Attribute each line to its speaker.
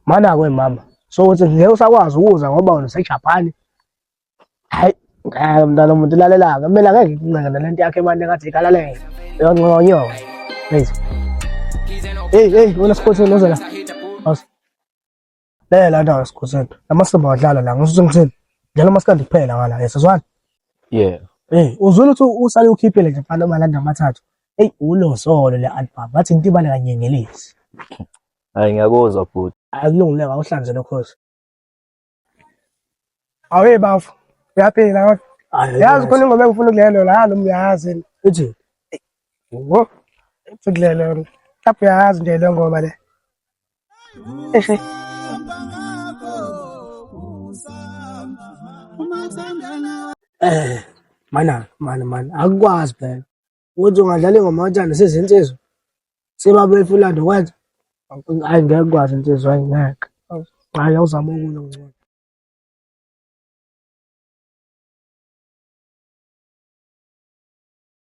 Speaker 1: Mana-ke mama, so uthi ngeke usakwazi ukuza ngoba wena useJapan. Hayi, ngeke mntana omuntu lalela-ke. Mina ngeke ngikuncenge nalento yakho imane ngathi ikalalela. Uyonconyoka. Please. Hey, hey, wena sikhotheni uze la. Awusi. Lela ndawo sikhotheni. Lamasimba wadlala la, ngisho ngithini. Dlala umaskandi kuphela ngala, yesizwana.
Speaker 2: Yeah.
Speaker 1: Hey, uzwile ukuthi usale ukhiphile nje mfana amalanda amathathu. Hey, ulosolo le album. Bathi intibane kanyengelezi.
Speaker 2: Hayi ngiyakuzwa bhuti.
Speaker 1: Akulungile awuhlanze lokhozi.
Speaker 3: Awe bafo, uyaphila kodwa.
Speaker 1: Hayi,
Speaker 3: Yazi khona ingoma engifuna ukulela la noma uyazi yini.
Speaker 1: Uthi
Speaker 3: Wo. Uthi kulela yona. Lapho uyazi nje le ngoma le. Eshe.
Speaker 1: eh mana mana mana akukwazi phela ukuthi ungadlala ingoma kanjani sizinsizwa sebabefulanda kwenza hayi ngeke kwazi insizwa hayi ngeke hayi awuzama okunye okungcono.